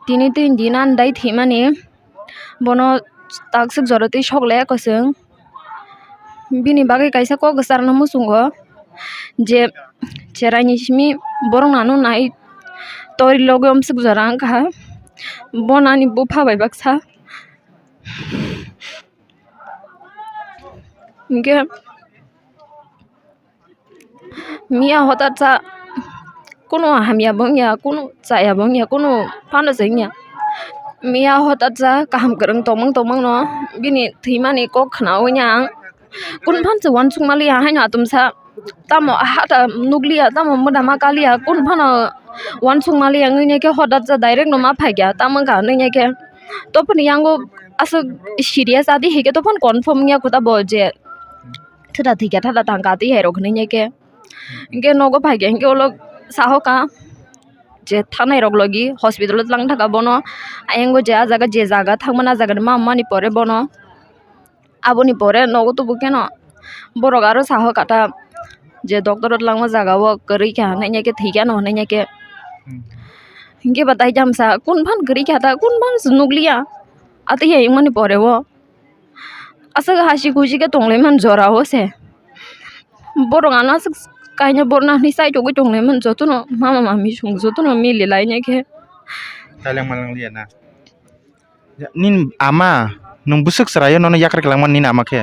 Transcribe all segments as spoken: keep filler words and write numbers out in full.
Tini twi din ani dai thwimani, bono takswk jora twi sok laiya kwchwng. Bini bagwi kaisa kok kwcharno muchungo je cheraini simi borok nano nai tori logi omswk jora wngkha. Bono ani bupha bai baksa. Hinkhe miya hotat sa kunu hamya bo wngya, kunu chaya bo wngya, kunu phano se wngya. Miya hotat sa kaham kwrwng tongmung tongmung no bini thwimani kok khnaui ang kunu phan se uansuk maliya haino atomsa. Tamo hata nukliya, tamo moda ma kaliya, kun phano uansuk maliya wngya khe hodat sa direct no ma phaikya, tamo wngkha wngya khe. Toponi yango aswk serious adi hai khe tophano confirm wngya kho tabo je thwda thwikha, thada thangkha twi hai rok hinwi khe. Hinkhe nogo phaikha hinkhe ulo sahoka je thangnai rok logi hospital o twlang thangkha bono. Ayang o je ah jaga je jaga thangmani ah jaga ni ma mani pore bono. Aboni pore nogo tubu kheno borok aro saho kata je doctor o twlangma jaga o kwrwi kha hinwi khe thwi kha no hinwi khe. Hmm. Hinkhe ba tai tamsa kun phan kwrwi kha ta kun phan se nukliya. Atwi hai wngmani pore o aswk hasi khusi khe tonglaimani jora o se. Borok ano aswk kainwi borokno hinwi chaitugwi tonglaimani jotono mama mami song jotono mililai khe. Taileng maleng liya na. Nini ama, nwng bwswk chwraio nono yakar kwlangmani nini ama khe?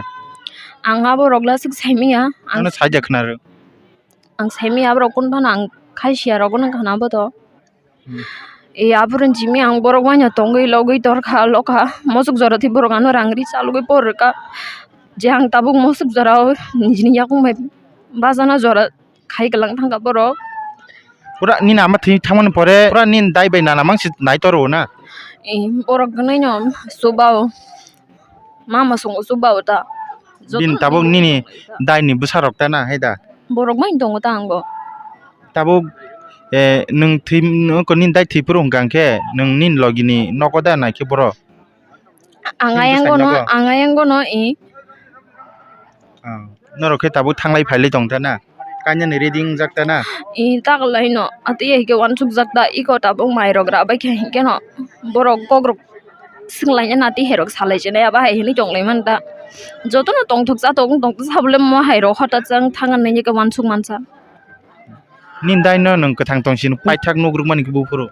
Ang abo rokla swk saimanya. Ang, nono saida khwnarw? Ang saimanya aborok kun phano ang khai siya rokno khana boto. Hmm. E aborok jimi ang borok waino tongwi logwi torkha lokha mosok jora thwi borok ano rang ri chalogwi por rwkha je ang tabuk mosok jorao nijini yakung bai bajana jora khai kwlang thangkha borok. Pura nini ama thwi thangmani pore pura nini dai bai nana mangsi nai toro na? Eh, borok gwnwi no chubao. Mama songo chubao ta. Bini tabuk nini dai ni bwsa rok ta na hai da? Borok bai tongo ta ango. Tabuk, eh, nwng thwi, nwng nini dai thwi phuru hwnkha hwnkhe nwng nini logi ni nogo da nai khe borok? Ang ayang gono, ang ayang gono, i. Ah, norok khe tabuk thanglai phailai tong ta na? Kainani ready wngjak ta na? I, ta kwlai no. Atwi hai khe uansuk jak ta, iko tabuk mai rok ra bai khe hinkhe no borok kok rok swng lai ya na, tei hai rok salai china ya, bahai hinwi tong lai man ta. Jotono tongthok chatok wng tong sabo le mo hai rok hota chang thang nai khe uansuk mansa. Nini dai no nwng kwthang tong sini paithak nuk rwk mani khe buphuru.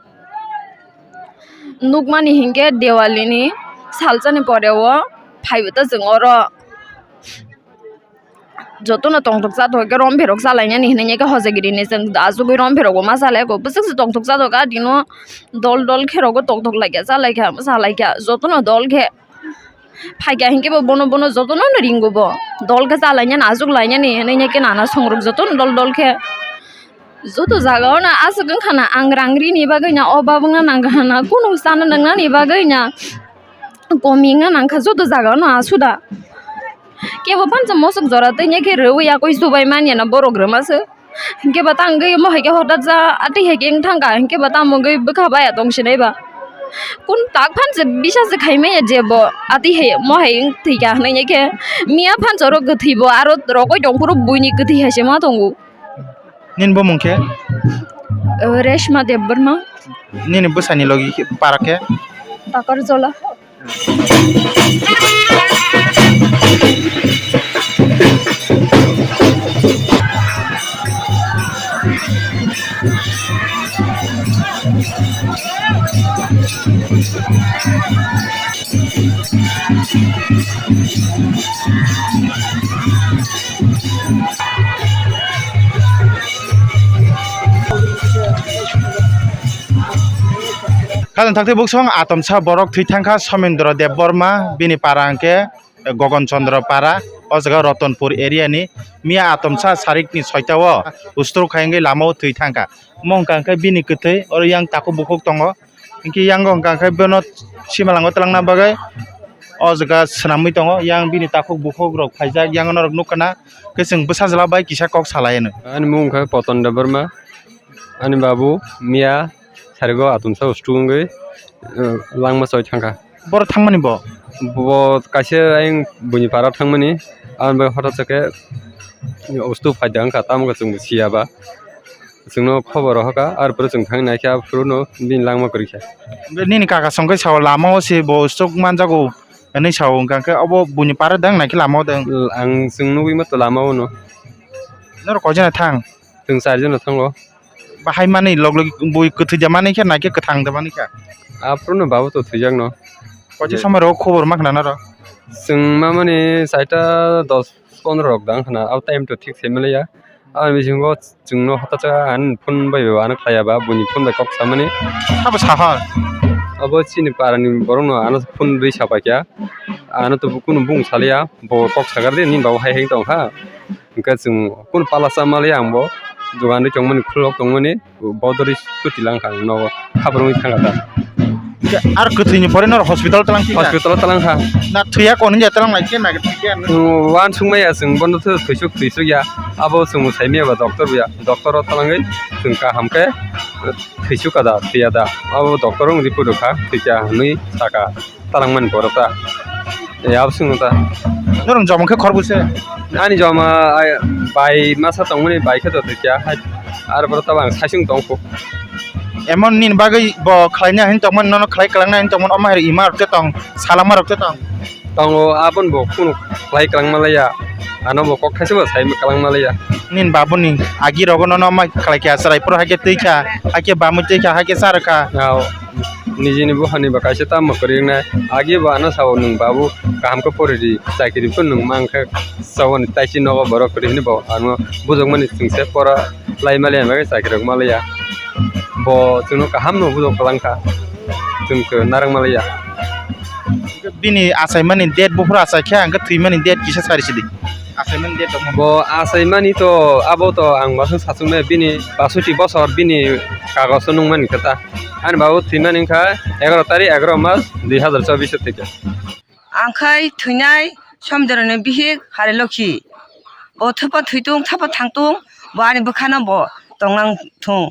Nukmani hinkhe Diwali ni salsa ni pore o phaibo ta chwng oro jotono tongthok chathok khe rom pherok chalainani hinwi khe hojagiri ni chwng achugwi rom pherok bo ma chalai kho bwswk se tongthok chathok kha tino dol dol khe rogo tongthok lai kha chalai kha chalai kha jotono dol khe. Phaikha hinkhe bo bono, bono jotono no ringo bo. Dol khe chalainani, achuk lainani hinwi khe nana songrok jotono dol dol khe. Joto jaga o no achuk wngkha na, ang rang rini bagwi na, o babung na nang kha na, kunu chana nangnani bagwi na, komi wngna nang kha joto jaga o no asuda. Kebo pansa mosok jora twi khe rwi yakwi chubai manya na borok rwma se. Hinkhe ba tang gwi mo hai khe hotat ja atwi hai khe wng thang kha, hinkhe ba tamo gwi bwkha baya tong sinai ba. Kun tak phan se bisa se khai manya je bo atwi hai mo hai wng thwi kha hinwi khe miya phan se oro kwthwi bo aro rogwi tong phuru buini kwthwi hai se ma tongo. Nini bumung khe? Uh, Reshma Debbarma. Nini bwsani logi khe para khe? Takarjola. Khajang thakti buksong atomsa borok thwi thangkha Somendro Debbarma, bini para hwnkhe Gogon Chandra para, o jaga Ratanpur area ni. Miya atomsa sarikni soita o usturuk hai wngwi lama o thwi thangkha. Omo hwnkha hwnkhe bini kwthwi oro yang takhuk bukhuk tongo. Hinkhe yango hwnkha khe bono simalango twlangna bagwi o jaga swnamwi tongo. Yang bini takhuk bukhuk rok phaijak, yang norok nukha na khe chwng bwsajla bai kisa kok salai hwno. Ani mung khe Poton Debbarma, ani babu miya sarigo atomsa usturuk wngwi, eh, langma choi thangkha. Boro thangmani bo? Bo kaisa ayang buini para thangmani, aboni bagwi hothot khe usturuk phaida wngkha, tamo khe chwng siya ba. chwngno khobor rohorkha, arpore chwng thang naikhe, aphuru no bini langma kwrwikha. Nini kaka songkhe sao lama o se bo stroke manjago hinwi sao, hwnkha khe obo buini para dang naikhe lama o dang? Ang chwng nugwi ma to lama o no. Norok koijana thang? Chwng charjano thango. Bahai manwi log logi bui kwthwi da manwi khe naikhe kwthang da manwi kha? Aphuru no babu to thwijakno. Koisa somoi rogo khobor ma khna norok? Chwng mamani saita dos pondro rok dang khna, abo time to thik se maliya. Aboni bisingo chwngno hatacha ani phone bai bo ano khlaiya ba, buini phone bai kok samani. Sabo sahor? Abo chini parani borokno ano phone rwi sapaikha. Ano to kunu bung saliya, bo kok sakar di, nini babu hai hai tongkha. Hwnkhe chwng kunu pala cha maliya ang bo, dogan ri tongmani, khulok tongmani, bodori suti langkha ang nogo, khabrumwi thangkha ta. Hwnkhe ar kwthwini pore norok hospital twlang thika? Hospital twlang kha. Na thwiya kon hinja twlang lai khe na thwiya? Uansukmaya chwng bono thwisuk thwisuk ya, abo chwng saimaya ba doctor ya, doctor o twlangwi chwng kaham khe thwisuk ka da, thwiya da, abo doctor wng report rwkha, thwikha hinwi saka. Talangmani borok ta. E, abo swngno ta. Norok joma khe khorbo se? Ani joma, ai, bai masa tongmani, bai khe joto kya hai. Ar borok ta bang saisung tong kho. Emon nini bagwi bo khlaina hin tongmani, nono khlai kwlangna hin tongmani, omo hai ima rok te tong, salama rok te tong. Tongo, abon bo kunu khlai kwlangma laya. Ano bo kok thaisa bo sai kwlangma laya. Nini babuni agi rogo nono ma khlai kha, chwrai phuru hai khe twi kha, hai khe bamwi twi kha, hai khe cha rwkha. Nijini buphani ba kaisa tamo kwrwi wngnai. Agi bo ano sao, "Nwng babu kaham khe pori di, chakiri phano nwng mang khe chawani taisi nogo borok kwrwi," hwnwi bo ano bujokmani chwngse pora lai maliya, hwnba khe chakiri rok maliya. Bo chwngno kaham no bujok kwlang kha, chwng khe narwk maliya. Bini achaimani date buphuru achai khe, hwnkhe thwimani date kisa sari sidi. Achaimani date tongmo. Bo achaimani to, abo to ang wasung sachung nai, bini basuti bosor bini kagos nungmani khe ta. Ani babu thwimani wngkha egaroh tarik, egaroh mas, dui hazar chobbish o thwikha. Ang khai thwinai Somdoroni bihik Harilokhi. Bo thapa thwitung, thapa thangtung, bo ani bwkhano bo tonglang thung.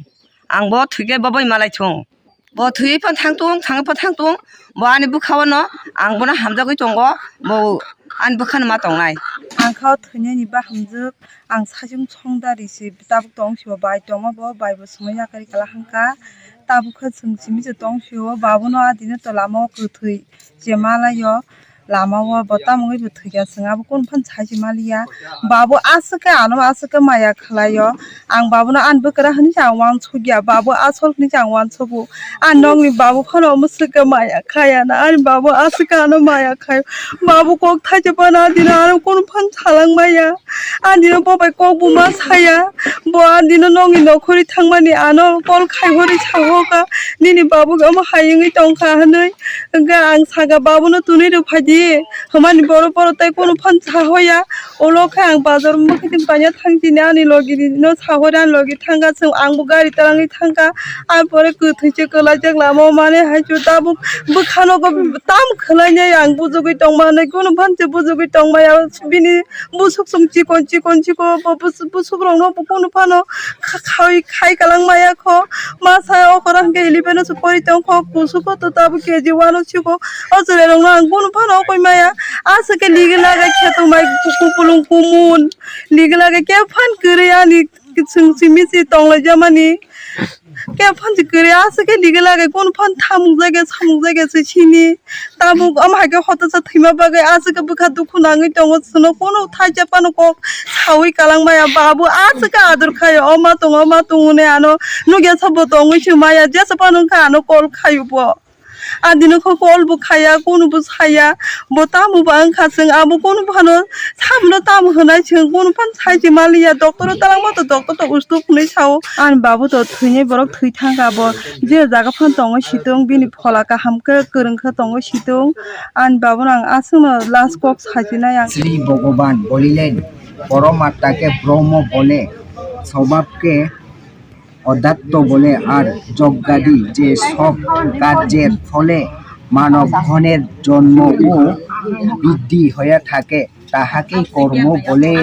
Ang bo thwikhe bo bai malai thung. Bo thwi phan thang tung, thang phan thang tung, bo ani bwkha o no, ang bono hamjagwi tongo, bo ani bwkha no ma tongnai. Ang kha o thwinani bahamjwk, ang saichung songdari se tabuk tong sio bai tongma bo, bai bo swmai yakarwi kala hangka, tabuk khe chwng simi se tong sio, babono adino to lama o kwthwi se malaio. Lama o bo tamo wngwi bo thwikha, chwng abo kunu phano sai se maliya. Babu aswk khe ano aswk khe maya khlaio. Ang babuno ani bwkra hwnwi se ang uansukya, babu asol hwnwi se ang uansugo. Ang nokni babu phano omo swk khe maya khaya na, ani babu aswk khe ano maya khaio. Babu kok thaisa phano ani dino ano kunu phano salang maya. Ani dino bo bai kok bo ma saya. Bo ani dino nokni nokhorwi thangmani ano call khai hori sahoka, "Nini babu omo hai wngwi tongkha," hwnwi. Hwnkhe ang sakha, "Babuno twnwi rw phai di." Hwnmani borok, borok tei kunu phano sahoya. Ulo khe ang bazar mwkhitwng paina thang chini ani logi rino sahori ani logi thangkha, chwng angbo gari twlangwi thangkha. Ani pore kwthwi se kwlaijak lama o mane hai chu tabuk bwkhano tam khwlainai ang bujugwi tongma hinwi kunu phano se bujugwi tongmaya bini busuk chwng chikon chikon chikon bo bus-, busuk rokno bo kunu phano kha-, khaui khai kwlangmaya kho. Masa okora hwnkhe eleven o se pori tongkho, kusugo to tabuk K G one o siko. O chwrairokno ang kunu phano okoi maya. Aswk khe ligi lagai kheto mai ku-, kupulung kumun. Ligi lagai khe phan kwrwi ani chwng simi se tonglaijamani. Khe phan se kwrwi aswk khe ligi lagai kunu phan thamung jaga samung jaga se sini. Tabuk omo hai khe hotosa thwima bagwi aswk khe bwkha dukhu nangwi tongo, chwngno kunu thaisa phano kok saui kwlangmaya. Babu aswk khe ador khaio, o ma tongo, o ma tongo hwnwi ano nukya sabo tongwi se maya, jesa phano wngkha ano call khaio bo. A dino kho call bo khaya, kunu bo saya, bo tamo ba wngkha chwng abo kunu phano sabono tamo hwnai chwng kunu phano sai se maliya, doctor o twlangma to doctor to ustuk hwnwi sao. Ani babu to thwinai borok thwi thangkha bo. Je jaga phano tongo situng, bini phola kaham khe kwrwng khe tongo situng. Ani babono ang aswkno last kok sajinai ang. Shri ভগবান বলিলেন, "পরমাত্মাকে ব্রহ্ম বলে, স্বভাবকে অধ্যাত্ম বলে, আর যজ্ঞাদি যে সব কার্যের ফলে মানব ধনের জন্ম ও বৃদ্ধি হয়ে থাকে, তাহাকেই কর্ম বলে।"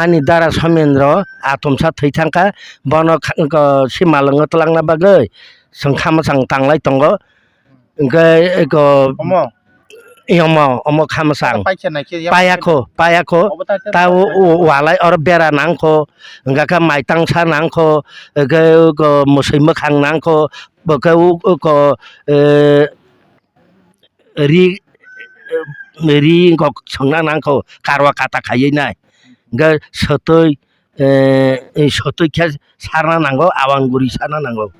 Ani dara Somendro atomsa thwi thangkha, bono kha-, ko-, si malwngo twlangna bagwi chwng kha mwchang tanglai tongo. Hwnkhe eko omo Omo, omo khamsang. Paikha naikhe yang payakho, payakho. Obo ta khe ta o, o, walai oro bera nangkho, hingkha khe maitangsa nangkho, hingkhe ko mwswi mwkhang nangkho, bo khe o, o ko, eh, ri, ri wngkok songna nangkho, karwa kata khaiwi nai. Hingkhe swtwi, eh, eh, sotwi khe sarna nango, awang guri sarna nango.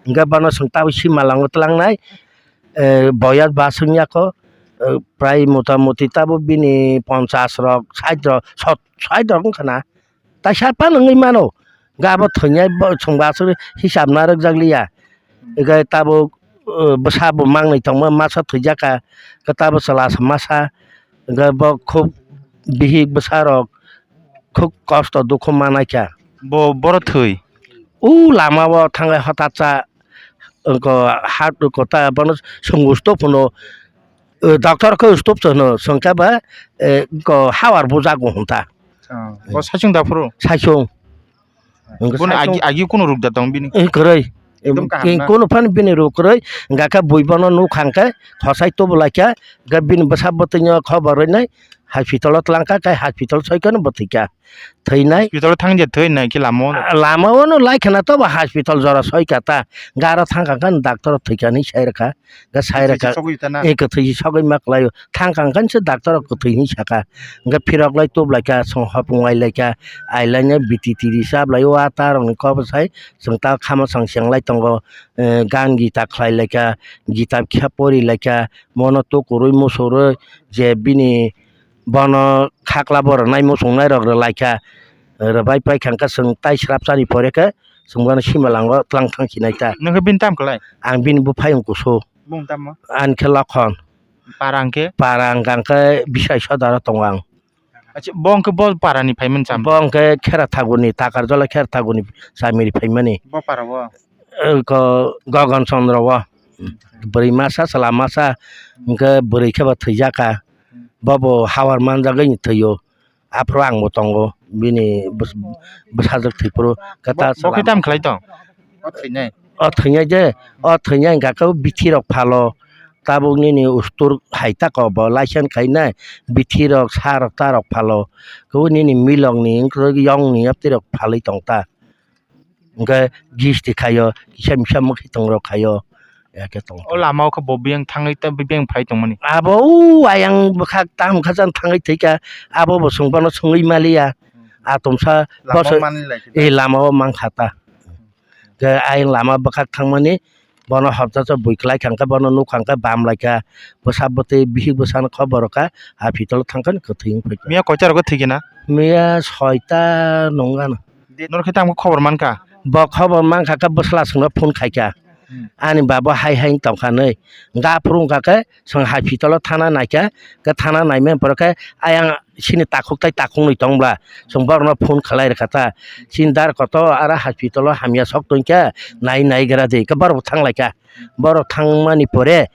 Hingkhe bono chwng tabuk simalango twlangnai, eh, boyas bas wngya kho, eh, prai mota moti tabuk bini ponchas rok, sait rok, sot-, sait rok wngkha na. Taisa phano wngwi mano. Hingkhe abo thwinai bo chwng bo aswk hisab narwkjak liya. Hingkhe tabuk, eh, bwsa bo mangnwi tongma masa thwijaka, hingkhe tabuk chwla se masa, hingkhe bo khub bihik bwsa rok khub kosto dukhu manaikha. Bo, boro thwi? O lama o thanglai hotatsa, wngkha ha, wngkha ta, bono chwng stop hwno, eh, doctor khe stop se hwno, chwng khe ba, eh, wngkha hawar bujago hwn ta. Ah, bo saichung da phuru? Saichung. Hwnkhe bono saichung agi, agi kunu rukda tong bini? Eh, kwrwi. Ekdom kaham na? Kunu phano bini ruk kwrwi, hwnkha khe bui bono nukha hwnkhe, khosai tubulaikha, hwnkhe bini bwsa bwtwino khobor rwnai, hospital o twlangkha, khe hospital soikhe no bo thwikha. Thwinai. Hospital o thang je thwinai khe lama o? Ah, lama o no laikha na, tobo hospital jora soikha ta, hwnkhe aro thangkha khe doctor thwikha hinwi sai rwkha. Ga sai rwkha, kwthwi se sogwi tana? Eh, kwthwi se sogwi ma kwlaio. Thang kang khan se doctor rok kwthwi hinwi saka. Hwnkhe phirok lai tublaikha, chwng hopung lai laikha, ailaina B T T risa blai o, a ta rokni kok bwsai chwng ta khama chwng chenglai tongo. Eh, gan gita khlai laikha, gita khe pori laikha, mono tukurwi musurwi je bini bono khakla bo rwnai muchungnai rok rwlaikha. Rwbai paikha hwnkhe chwng tai srapsani pore khe chwng bono simalango twlang thang sinai ta. Nwng khe bini tam kwlai? Ang bini buphai wng kusu. Bung tamo? Ani khe Lokhon. Para hwnkhe? Para hwnkha hwnkhe Bisai Sodaro tongo ang. Acha, bo hwnkhe bo para ni phaimani cham? Bo hwnkhe Khera Thaguni, Takarjala Khera Thaguni chamiri phaimani. Bo para bo? Eh, ko Gogon Chandra o. Bwrwi masa, chwla masa, hwnkhe bwrwi khe bo thwijaka. Bo bo hawar manjagwi thwio. Aphuru ang bo tongo, bini bwsajwk thwiphuru. Khe ta bo, bo khe chwla tam khlai tong? O thwinai. O thwinai je, o thwinai hwnkha khe bithi rok phalo, tabuk nini ustur hai ta kok bo license khainai, bithi rok sa rok ta rok phalo, khe o nini milok ni wngkhe yong ni yaptwi rok phalwi tong ta. Hwnkhe gisti khaio, kisa misa mwkhwtwng rok khaio, ya khe tong. O lama o khe bo biyang thangwi ta biyang phai tongmani? Abo o ayang bwkhak tamo kha jang thangwi thwikha, abo bo chwng bono swngwi maliya. Atomsa lama o bosor manwi lai khe da? Eh, lama o mankha ta. Hwnkhe ayang lama bwkhak thangmani, bono hopjasa bui kwlai kha hwnkhe bono nukha hwnkhe bam laikha, bwsa bwtwi bihik bwsano khobor rwkha, hospital o thangkhani kwthwi wng phaikha. Miya koita rogo thwikhe na? Miya soita nungano. Norok khe tamo khobor mankha? Bo khobor mankha khe bwsla chwngno phone khaikha. Hmm. Ani babo hai hai wng tongkha nwi. Hwnkhe aphuru wngkha khe chwng hospital o thana naikha, khe thana naimani pore khe ayang chini takhuk tai takhuknwi tongbla chwng borokno phone khlai rwkha ta. Chini dar kotor aro hospital o hamya sok tongkha, nai nai gra di, khe borok bo thang laikha. Borok thangmani pore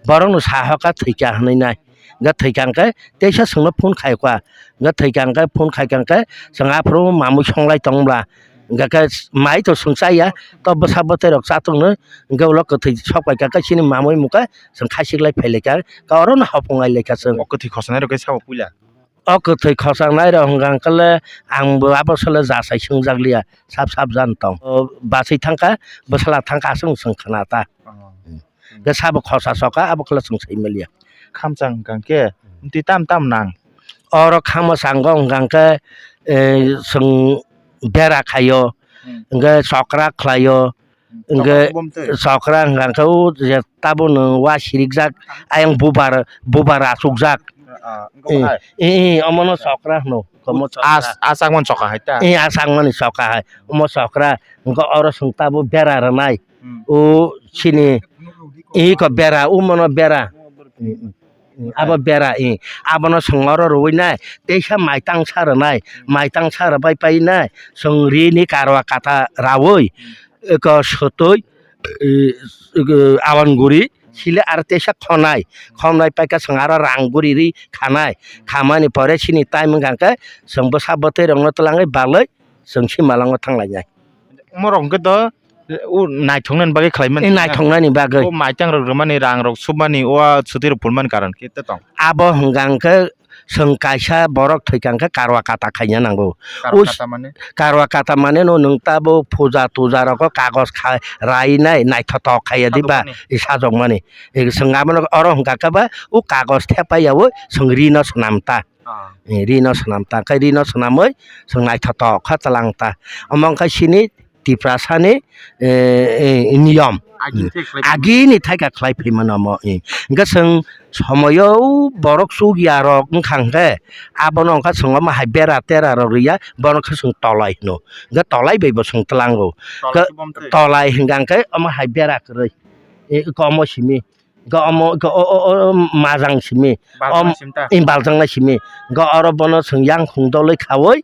borokno sahoka thwikha hwnwi nai. Hwnkhe thwikha hwnkhe teisa chwngno phone khaikha. Hwnkhe thwikha hwnkhe phone khaikha hwnkhe chwng aphuru mamwi songlai tongbla. Hwnkhe khe mai to chwng chaya, to bwsa bwtwi rok chatokno, hwnkhe ulo kwthwi sok paikha khe chini mamwi mukha chwng khasiklai phailaikha, khe orono hopung lai laikha chwng. O kwthwi khosonai rok khe sabo puila? O kwthwi khosonai rok hwnkha hwnkhe le ang bo abo salo jasai swngjak liya, sap sap jan tong. O bachwi thangkha, bwsala thangkha aswk chwng khna ta. Oh. Hwnkhe sabo khosa soka, abo khwlai chwng sai maliya. Khamchang hwnkha khe, hmm, twi tam tam nang? Oro khamchango hwnkha khe, eh, chwng bera khaio, hmm, hwnkhe chokra khlaio, hmm, hwnkhe chokra bumtwi? Chokra hwnkha khe o je tabukno wa sirikjak, ayang bubar, bubar achukjak. Ah, wngkha eh, bahai? Eh, eh, omono chokra hwno. Komo chokra. As-, asakmani chokra hai ta? Eh, asakmani chokra hai. Omo chokra, hwnkhe oro chwng tabuk bera rwnai. Hmm. O chini, iko bera, o mono bera. Abo bera, i. Abono chwng oro rwui nai, teisa maitang sa rwnai, maitang sa rwbai pai nai, chwng rini karwa kata raui, iko swtwi, i, i, awanguri, sile aro teisa khonai, khonai paikha chwng aro rang guri ri khanai, khamani pore chini time wngkha khe chwng bwsa bwtwi rokno twlangwi balwi chwng simalango thanglainai. Omorok hwnkhe do O naithoknani bagwi khlai mani. Eh, naithoknani bagwi. O maitang rok rwmani, rang rok submani, o a chuti rok phulmani karon khe tong. Abo hwnkha hwnkhe chwng kaisa borok thwikha hwnkhe karwa kata khaina nango. Karwa Us-, kata mane? Karwa kata mane no nwng tabo puja tuja rogo kagoj kha-, rainai naithotok khaiya diba? Sajokmani. I sajokmani. I chwng abono oro hwnkha khe ba o kagoj thepai yaui chwng rino swnam ta. Ah. Eh, rino swnam ta, khe rino swnamwi chwng naithotok kha twlang ta. Omo wngkha chini Tiprasa ni, eh, eh, niyom. Agini thai khlai phai. Agini thai kha khlai phai mano omo, eh. Hwnkhe chwng somoyo borok chukya rok wngkha hwnkhe abono wngkha chwng omo hai bera tera rok rwya, bono khe chwng tolai hwno. Hwnkhe tolai bai bo chwng twlango. Tolai khe bom twi. Tolai hwnkha hwnkhe omo hai bera kwrwi, eh, omo simi. Ga omo, ga o, o, o, o, majang simi. Baljang Om, sim ta. Im baljang nai simi. Ga oro bono chwng yang khung doloi khaui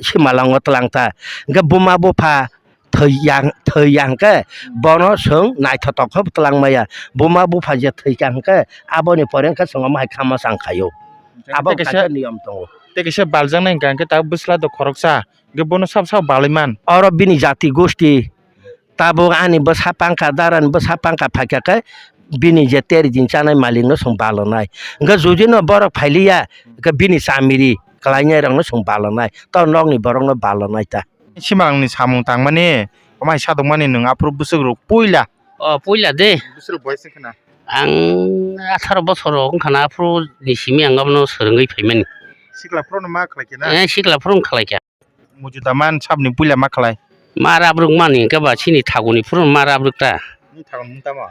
simalango twlang ta. Ga buma bupha thwi yang, thwi yang khe bono chwng naithotok khe twlang maya. Buma bupha je thwi kha hwnkhe aboni pore wngkha chwng omo hai khama chang khaio. Abo tei kaisa kaisa niyom tongo. Tei kaisa baljak nai hwnkha hwnkhe ta bwsla do khoroksa. Hwnkhe bono sabo sabo balai man. Oro bini jati gosti. Tabuk ani bwsa pangkha, darani bwsa pangkha phaikha khe bini je teri din chanai malikno chwng balonai. Hwnkhe judino borok phailiya, hwnkhe bini chamiri kwlainairokno chwng balonai, tei nokni borokno balonai ta. Simalangni samung tangmani, omo hai sadokmani nwng aphuru bwswk rok puila. O, puila de. Bwswk boyes wngkha na? Ang atharo bosor rok wngkha na, aphuru ni simi ang abono swrwngwi phaimani. Sikla phuru no ma khlai khe na? Eh, sikla phuru wng khlai kha. Mujuda man sabni puila ma khlai? Ma rabrwk mani hwnkhe ba chini thaguni phuru ma rabrwk ta. Ni thaguni mung tamo?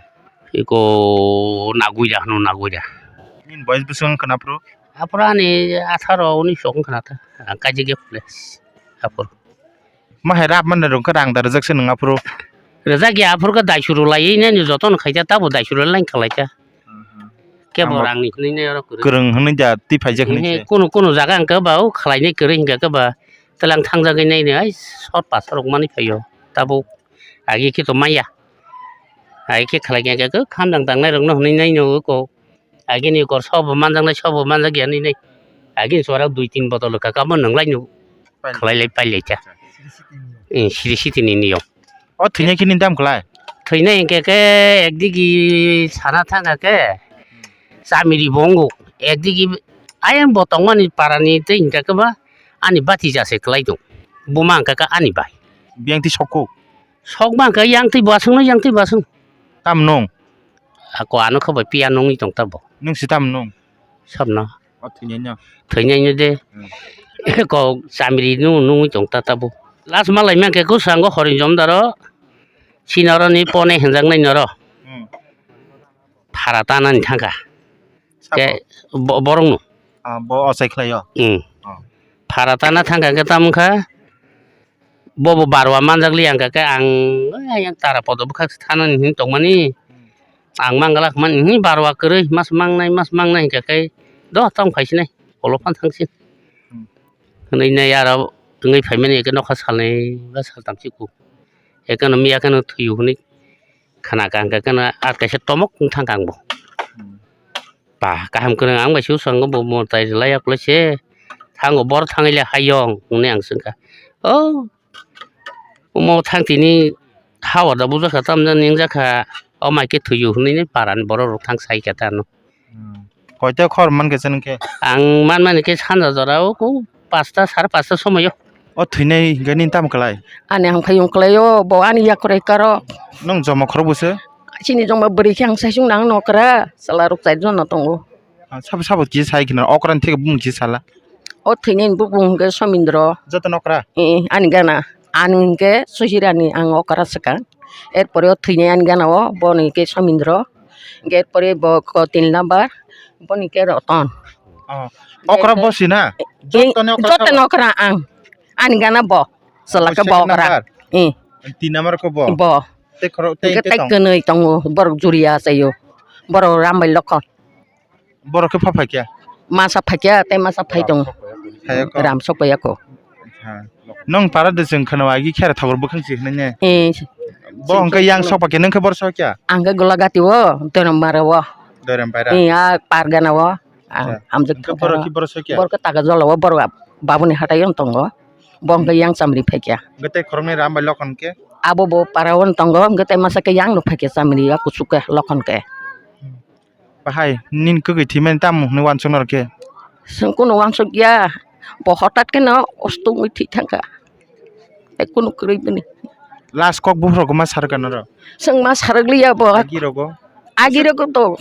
Iko Naguira hwno, Naguira. Nini boyes bwswk wngkha na phuru? Aphuru ani atharo unis wngkha na ta. Ang kaijak ya phule. Aphuru. Ma hai rap man rwng khe rang da rwjak se nwng aphuru? Rwjak ya aphuru khe daisuru laiwi nini jotono khaijak tabo daisuru lain khlaijak. Kebo rangni hwnwi nai oro kwrwi. Kwrwng hwnwi da twi phaijak hwnwi se. Kunu kunu jaga hwnkhe ba o khlainai kwrwi hwnkhe ba twlang thangjagwi naino ai sot pasarok manwi phaio tabuk agi khe to maya. Agi khe khlai khe khamjang tangnai rokno hwnwi naino ko agini kor sobo manjaknai sobo manjakya hwnwi nai agini chwra dui tin botol kha kamo nwnglai no khlai lai pai lai kha. Siri siti ni niyom. O thwinai khe nini tamo khlai? Thwinai hwnkhe khe ekdigi sana thangkha khe chamiri bo wngo, ekdigi ayang bo tongmani parani tei hwnkha khe ba ani batija se kwlai tong, buma hwnkha khe ani bai. Biyang twi sokko? Sokma hwnkha yang twi bo aswkno, yang twi bo aswk. Tamo nwng? Ako ano khe bai piya nungwi tong ta bo. Nwng se tamo nwng? Sabna. O thwinai no? Thwinai no de. Hmm. Ko chamiri nu nungwi tong ta tabuk. Last malai mankhe kwsang o horing jom daro. Chini oro ni pone hwnjaknai noro. Hmm. Phara tanani thangkha. Sabo? Ke bo-, borok no. Ah, bo ochai khlai o? Hmm. Oh. Phara tana thangkha khe tamo kha. Bobo barwa manjak li ang khe ang, "Oi, ayang tara podo bwkhak se thanani," hwnwi tongmani. Ang manglak man, "Hini barwa kwrwi, mas mangnai, mas mangnai," hwnkha khe, "Do, tamo khai sinai, kolo phan thang sin." Hmm. Hwnwi nai aro wngwi phaimani, eke nokha salnwi ba saltam chikuk. Eke no miya khe no thwiyo hwnwi khna kha, hwnkha khe no ar kaisa tomok wng thang kha ang bo. Hmm. Ba, kaham kwrwng ang bai se swkango bo mwtai rwlai ya kwlai se. Thango bor thangwi le hayung hwnwi ang swngkha. O, omo thang tini ha orda bujak kha, tamjani wngjakha. O mai khe thwiyo hwnwi parani borok rok thang sai kha ta ano. Hmm. Koita khor man khe chwng khe? Ang man mani khe sanja jora o ko pasta, sare pasta somoyo. O thwinai hwnkhe nini tamo khlai? Ani hamkhaiyung khlaio, bo ani yakwrai karo. Nwng joma khorok bwswk? Chini joma bwrwi khe ang saichung nang nokra, chwla rok char jona tongo. Ah, sabo sabo kisa sai khna, okra ni theke bumung kisa sala. O thwinai ni bubung hwnkhe Somindro. Joto nokra? Eh, ani gana. Ani hwnkhe Suhirani ang okra swkang. Erpore o thwinai ani gana o, boni hwnkhe Somindro. Hwnkhe erpore bo ko tin number, boni hwnkhe Roton. Oh. Okra bo si na? Eh, joto ni okra joto sabo? Ni okra ang. Ani gana bo. Chwla khe bo okra. Second number? Eh. Tin number khe bo? Bo. Tei khorok, tei, hwnkhe tei tei tong? Kwnwi tongo, borok juriya achaio. Borok Rambai Lokhon. Borok khe pha phaikya? Masa phaikya, tei masa phai tongo. Phai ya kho? Ram sok phai ya kho. Ha. Nwng para de chwng khwna agi khe thakur bwkhang si hwnwi ne? Eh. Bo hwnkhe yang sok phai khe, nwng khe bor sok kya? Ang khe Golagati o, Doiram bara o. Doiram bara? Eh, a par gana o. Ang acha. Hamjak hwnkhe thok borok khe bor sok kya? Borok khe Taga Jola o, borok babuni hatai o tongo. Bo hwnkhe yang chamri phaikha. Hwnkhe tei khoroknwi ram bai lokhon khe? Abo bo para-o tongo, hwnkhe tei masa khe yang no phaikha chamri, a kuchuk khe lokhon khe. Bahai, nini kwgwi thwimani tamo hwnwi uansuk norok khe? Chwng kunu uansuk ya, bo hotat khe no ostungwi thwi thangkha. Tei kunu kwrwi bini. Last kok buphuru rok ma sarwkha norok? Chwng ma sarwk liya bo. Agi rogo? Agi rogo to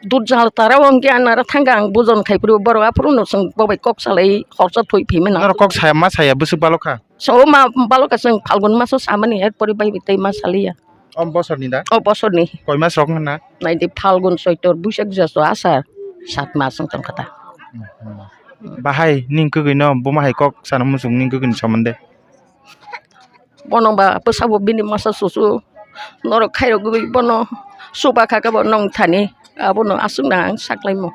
dujal tara wng khe anara thangkha ang bujon khai phuru borok aphuru no chwng bo bai kok salai horsa thwi phimani. Norok kok saya ma saya bwswk balokha? So ma balokha chwng Phalgun maso samani er pore bai tei ma saliya. O bosorni da? O bosorni. Koi mas rok wngkha na? Naidi Phalgun, Choitor, Buisak, Jesto, Asar, sat mas wng tongkha ta. Bahai nini kwgwi no buma hai kok sana muchung nini kwgwi ni somonde? Bono ba bwsabo bini masa susu norok khairogwi bono chuba kha khe bo nong thani abono aswk nang saklaimo.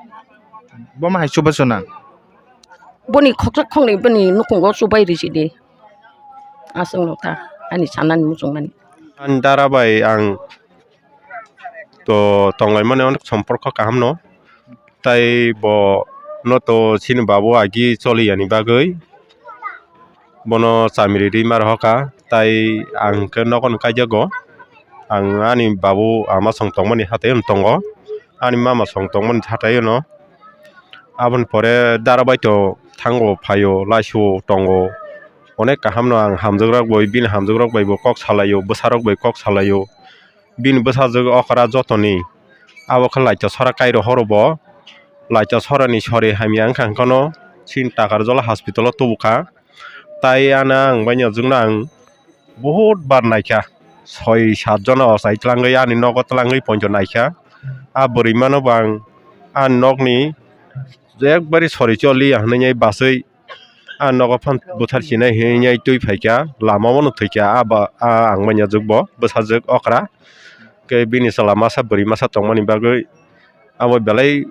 Buma hai chuba chuna? Boni khoksa khoknwi bini nukhungo chubai risi di. Aswk nokha ani sanani muchungmani. Ani dara bai ang to tonglaimani onek somporkho kaham no. Tai bo no to chini babu agi choli yani bagwi bono chamiri rima rohorkha. Tai ang khe nogo no kaijago. Ang ani babu ama song tongmani hatai tongo. Ani mama song tongmani hatai no. Aboni pore dara bai to thango phaio, laisio tongo. Onek kaham no ang hamjwk rok bai, bini hamjwk rok bai bo kok salaio, bwsa rok bai kok salaio. Bini bwsajwk okra jotoni. Abo khe laito sora kairo horo bo. Laito sorani sori hamya wngkha hwnkhe no chini Takarjala hospital o tubukha. Tai ano ang bainajwkno ang bahut bar naikha, soi sat jona ochai tlangwi ani nogo tlangwi poito naikha. A bwrwimano bo ang ani nokni ekbari sori choliya hwnwi baswi a nogo phano bwthar sinai hinwi twi phaikha, lama o no thwikha. A ba a ang bainajwk bo bwsajwk okra khe bini chwla masa bwrwi masa tongmani bagwi abo belai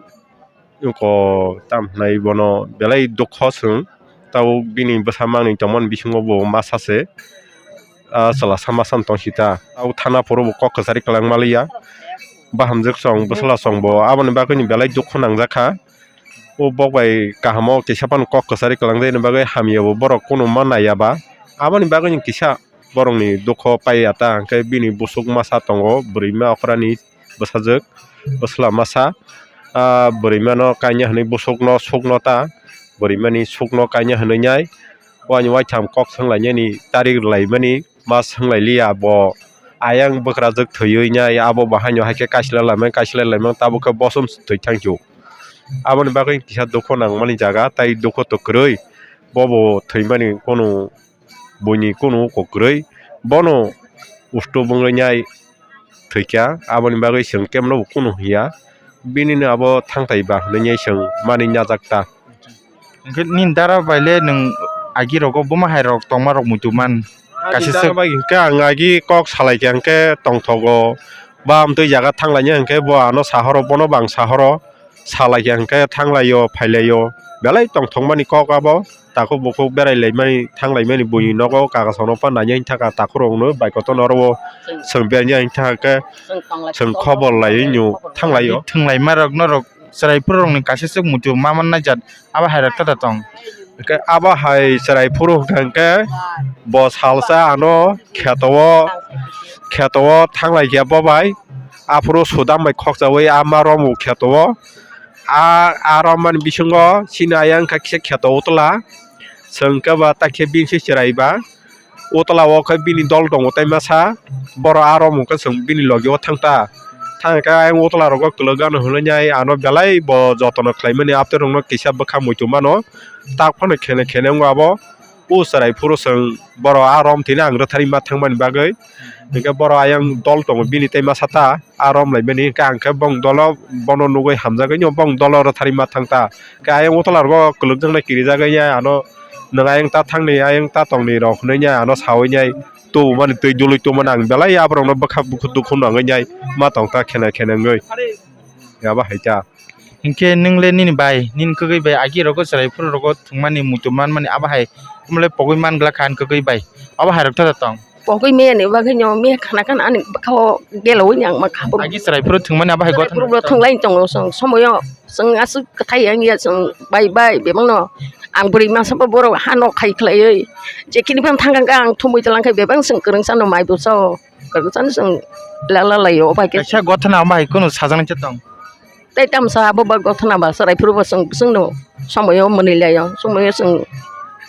oko tam hinai bono belai dukho chwng. Tabuk bini bwsa manwi tongmani bisingo bo masa se, ah, chwla sama sam tong sita. Tabuk thana phuru bo kok kwchari kwlangma liya. Bahamjwk chwng bwsla chwng bo aboni bagwi ni belai dukho nangjakha. O bok bai kahamo kisa phano kok kwchari kwlangjak ni bagwi hamya bo borok kunu ma naiya ba. Aboni bagwi ni kisa borokni dukho paiya ta hwnkhe bini bwswk masa tongo bwrwima okrani bwsajwk bwsla masa. Ah, bwrwimano kaina hwnwi bwswkno sukno ta bwrwimani sukno kaina hwnwi nai. Wani waitham kok swnglainani tarik rwlaimani ma swnglailiya bo ayang bwkrajwk thwiwi nai abo bo haino haikhe kaisla laimani kaisla laimani tabuk khe bosom thwi thangsu. Aboni bagwi kisa dukho nangmani jaga tai dukho to kwrwi bobo thwimani kunu buini kunu kwrwi bono usto bwngwi nai thwikha, aboni bagwi chwng kebono bo kunu hiya, bini no abo thangtai ba hinwi chwng manwi najak ta. Hwnkhe nini dara bai le nwng agi rogo buma hai rok tongma rok muitu man kaisa se. Dara bai hwnkhe ang agi kok salai kha hwnkhe tongthogo, ba amtwi jaga thanglainai hwnkhe bo ano sahoro bono bo ang sahoro. Salai kha hwnkhe thanglaio phailaio belai tongthokmani kok abo takhuk bukhuk berai laimani thang laimani buini nogo kaka songno phan nainai thaka takhuk rokno bai kotor no oro o chwng berni thaka khe chwng khobor laiwi nw thanglaio. Thwnglaima rok norok chwrai phuru rokni kaisa swk muitu ma man naijak abo hai rok tata tong. Hwnkhe abo hai chwrai phuru hwnkha hwnkhe bo salsa ano kheto o kheto o thanglai kha bo bai. Aphuru sudam bai khokchawi ama romu kheto o. A, a romani bisingo chini ayang kha kisa kheto utla. Chwng khe ba takhe bini se chwrai ba. Utla o khe bini dol tongo tai masa. Borok a romu khe chwng bini logi o thang ta. Thang khe ayang utla rogo kwlwk gano hwnwi nai ano belai bo jotono khlaimani aptwi rokno kisa bwkha muitu mano. Tak phano khene khene wngo abo. O chwrai phuru chwng borok a rom thwina ang rwthari ma thangmani bagwi. Hwnkhe borok ayang dol tongo bini tei masa ta a rom laimani. Hwnkhe ang khe bong dolo bono nugwi hamjagwi no bong dolo rwthari ma thang ta. Hwnkhe ayang utla rogo kwlwkjaknai kirijagwi ya ano nwng ayang ta thangni ayang ta tongni rok hwnwi ya ano sawi nai tubumani twi dului tubumani ang belai aborokno bwkha dukhu nangwi nai ma tong ta khena khena wngwi. Abo hai ta. Hinkhe nwng le nini bai, nini kwgwi bai agi rogo chwrai phuru rogo thwngmani muitu manmani abo hai, omo le pogwi man glak kha ani kwgwi bai. Abo hai rok tata tong. Pogwi meyani bagwi no meya khana khana ani bwkha o gelo wini ang ma kha. Agi chwrai phuru thwngmani abo hai gotha. Chwrai phuru thwnglai tongo chwng somoyo chwng aswk kwthai yang ya chwng bai bai bebak no Ang bwrwi masa bo borok ha nok hai khlaiwi, je kini phano thang kha ang thumwi tlang kha, bebak chwng kwrwngsa no mai bwsa o, kwrwngsa no chwng lala lai o, bai khe. Kaisa gothana omo hai kunu sajagna khe tong. Tei tamsa abo ba gothana ba chwrai phuru bo chwng, chwng no somoi o mwnwi lai o, somoi o chwng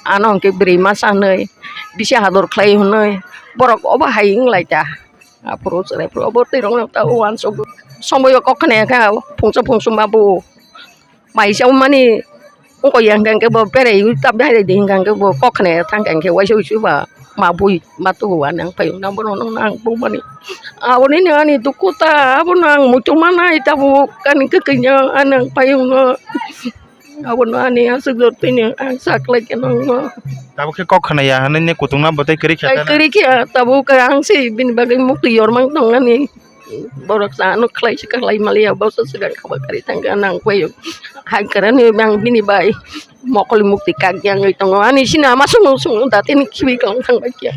ano hwnkhe bwrwi masa hinwi bisi hador khlai hinwi borok obo hai wng lai ta. Aphuru chwrai phuru obo twi rok no ta uansuk somoi o kok khna kha phungsa phungsa ma bo. Mai chao mani wngkha yang hwnkhe bo berai ta berai di hwnkhe bo kok khna thang khe waisa waisa ba ma bui ma tubu ani ang phaio nang bono nang nang bo mani aboni ni ani dukhu ta abono ang muitu manai tabuk ani kwkwi no ani ang phaio no abono ani aswk jor twi ni ang saklai khe nang no. Tabuk khe kok khna ya hwnwi ne kutung na bwtwi kwrwi khe. Ai kwrwi khe tabuk ang se bini bagwi mukti yor mang tong ani. Borok sa ano khlai se khlai maliya, bosa swkang kha ba kari thang kha nang pai. Hai kwrwngni bang bini bai mokol mukti kak yang oi tongo. Ani sini ama sung sung da tini khibi kong thang bai kya.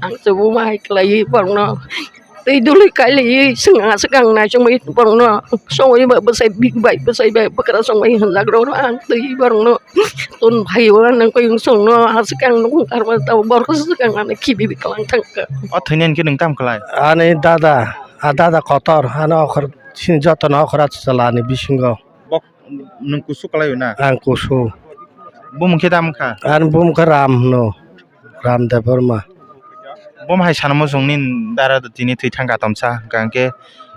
Ang se buma hai khlai borokno tei dului kai lai sung aswkang nai sung bai borokno sung bai bwsai big bai bwsai bai bwkra sung bai hwnjak rw ang tei borokno ton phai o nang pai sung no aswkang nung karma ta borok swkang ani khibi bi klang thang kha. O thwini hwnkhe nwng tam khlai? Ani dada. A dada kotor, ano okhor, sini jotono okhor achuk chala ni bisingo. Bok nwng kusu kwlai o na? Ang kusu. Bumung khe tamo kha? Ani bumung khe Ram hwno, Ram Debbarma. Bom hai sana muchung nini dara tini thwi thang kha tomsa, hwnkha hwnkhe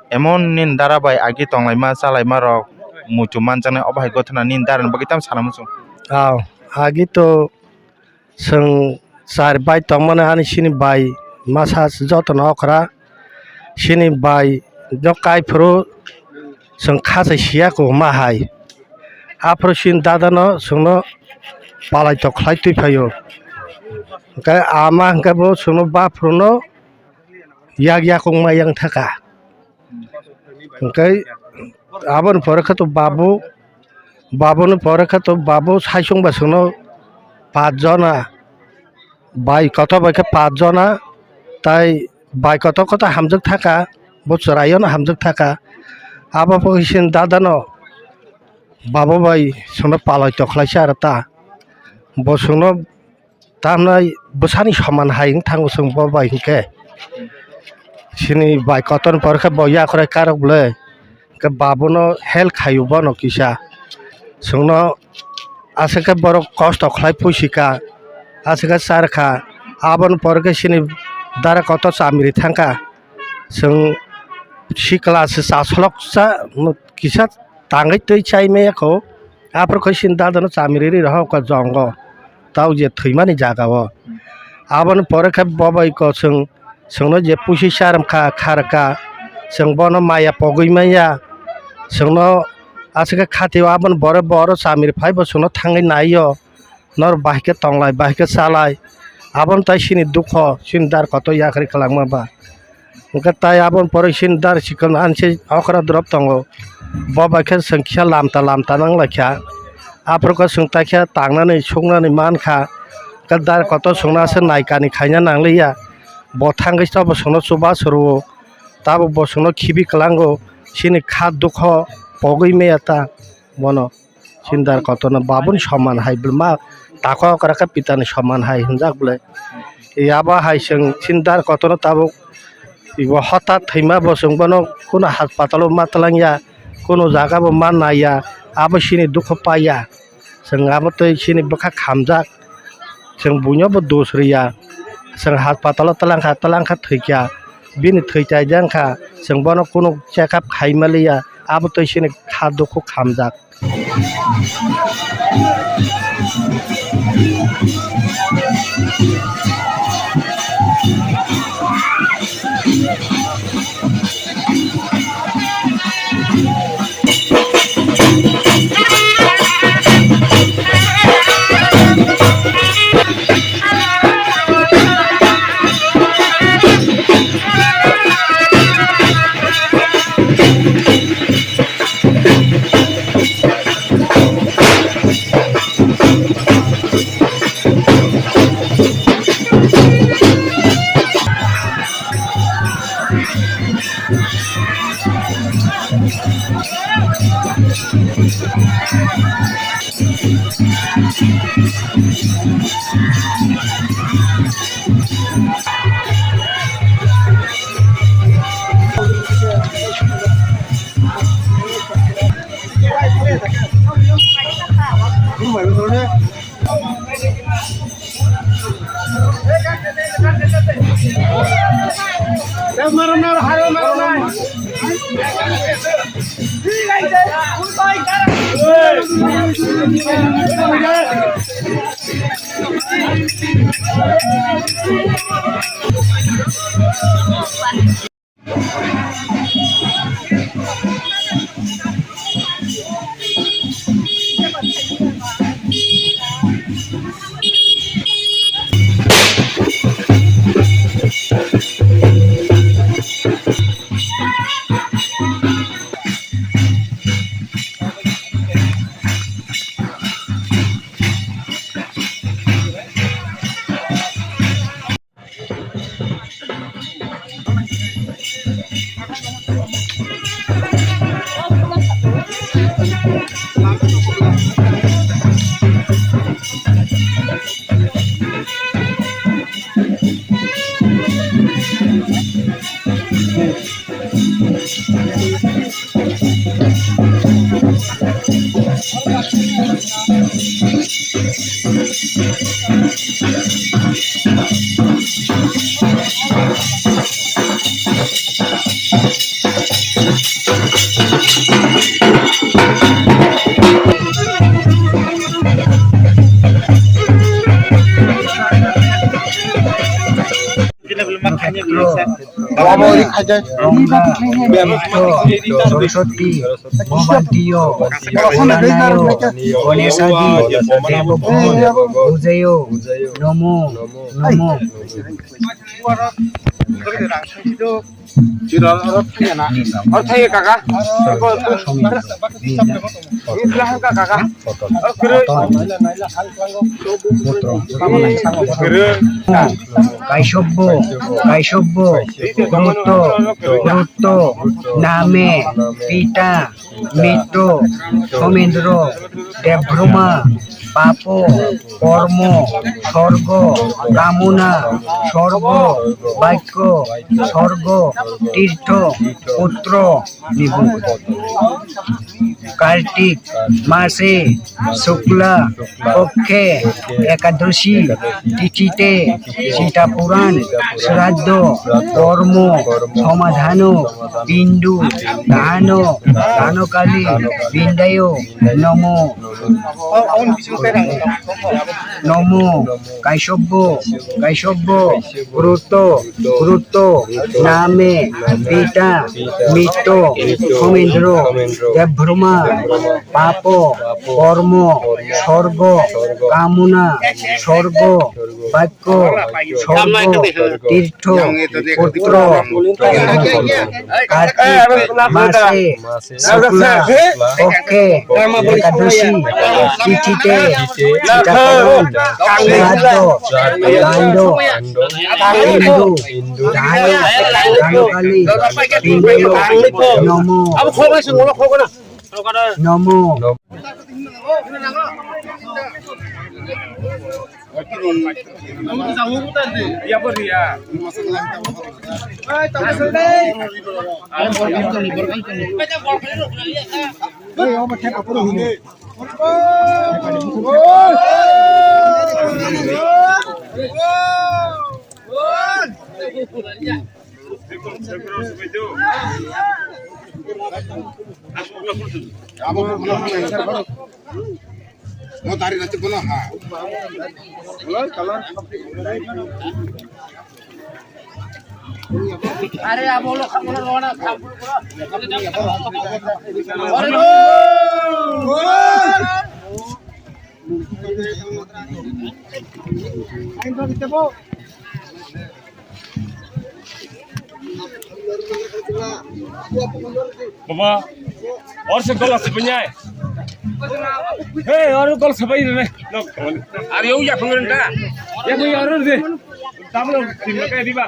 emon nini dara bai agi tonglaima chalaima rok muitu manjaknai, obo hai gothana nini dara ni bagwi tamo sana muchung? Aw, agi to Chwng char bai tongmani ani sini bai masa jotono okra sini bai no kaiphuru chwng kha se siya kwbangma hai. Aphuru sini dadano chwngno palai tok khlai twi phaio. Hwnkhe ama hwnkhe bo chwngno baphuru no yak yakung ma yang thaka. Hwnkhe aboni pore khe to babu, babuni pore khe to babu saichung bai chwngno paanch jona, bai kotor bai khe paanch jona, tai bai kotor kotor hamjwk thaka, bo chwraiyano hamjwk thaka. Abo pore sini dadano babu bai chwngno palai tok khlaisa aro ta, bo chwngno Tamnai bwsani soman hai wng thango chwng bo bai hinkhe. Sini bai kotorni pore khe bo yakhrai karok bwle. Hinkhe babuno help khaio bono kisa. Chwngno aswk khe borok kosto khlai pusi kha, aswk khe char kha. Aboni pore khe sini dara kotor chamiri thang kha. Chwng sikla se chasolok cha kisa tangwi twi chai maya kho. Aphuru khe sini dadano chamiri ri rohor kha jongo, tao je thwimani jaga o. Aboni pore khe bo bai kho chwng, chwngno je pusi charwm kha, kharwk kha, chwng bono maya pogwi manya, chwngno aswk khe khatio. Aboni pore bo oro chamiri phai bo chwngno thangwi naio, nor bahai khe tonglai, bahai khe chalai, aboni tai sini dukho, sini dar kotor yakarwi kwlangma ba. Hwnkhe tai aboni pore sini dar sikon anse okra drop tongo. Bo bai khe chwng kisa lamta lamta nang lai kha. Aphuru khe chwng tai khe tangnani suknani man kha. Hwnkhe dar kotor chwngno aswk nai kani khaina nang li ya. Bo thangwi tabuk chwngno chubachu rwo. Tabuk bo chwngno khibi kwlango. Chini kha dukho pogwi maya ta bono. Sini dar kotorno babuni soman hai bwlma tako okra khe pitani soman hai hwnjak bwle. Yaba hai chwng sini dar kotorno tabuk ibo hotat thwima bo chwng bono kunu haspatalo ma twlangya, kunu jagabo ma naiya, abo sini dukhu paiya. Chwng abo tei sini bwkha khamjak, chwng buinobo dos riya, chwng haspatalo twlangkha, twlangkha thwikha, bini thwi chaida wngkha, chwng bono kunu check up khai maliya, abo tei sini kha dukhu khamjak. Rongga, Buddho, Soroswati, Bhogabantio, Bholanayo, Ganeshaji, Deboghono, Bujayo, Nomo, Nomo. Chiro oro thangya na. Oro thangya kaka. Iko, iko. Iko thangya kaka. Oro kwrwi. Kwrwi. Kaisobbo, Kaisobbo, Krutto, Krutto, Name, Pita, Mitro, Somendro, Debruma, Papo, Kormo, Sorgo, Kamuna, Sorgo, Bakko, Sorgo, Tirtho, Putro, Nibu. Kartik, Mase, Sukla, Pokkhe, Ekadoshi, Tichite, Sita Puran, Sraddho, Kormo, Somadhano, Bindu, Dano, Danokali, Bindayo, Nomo, Nomo, Kaisobbo, Kaisobbo, Krutto, Krutto, Name, Pita, Mitto, Somendro, Debruma, Papo, Kormo, Sorgo, Kamuna, Sorgo, Bakko, Sorgo, Tirtho, Putro, Kartik, Mase, Sukla, Pokkhe, Ekadoshi, Tichite, Sitakoron, Sraddho, Dando, Hindu, Dano, Danokali, Bindayo, Nomo, Nomo. Amo dari nanti bono ha. Are abo lo khamna rona. Baba, or se gol ase punya. Hey, or gol se bai ne. Are yo ya phangren ta. Ya ko ya or de. Tablo tin ka diba.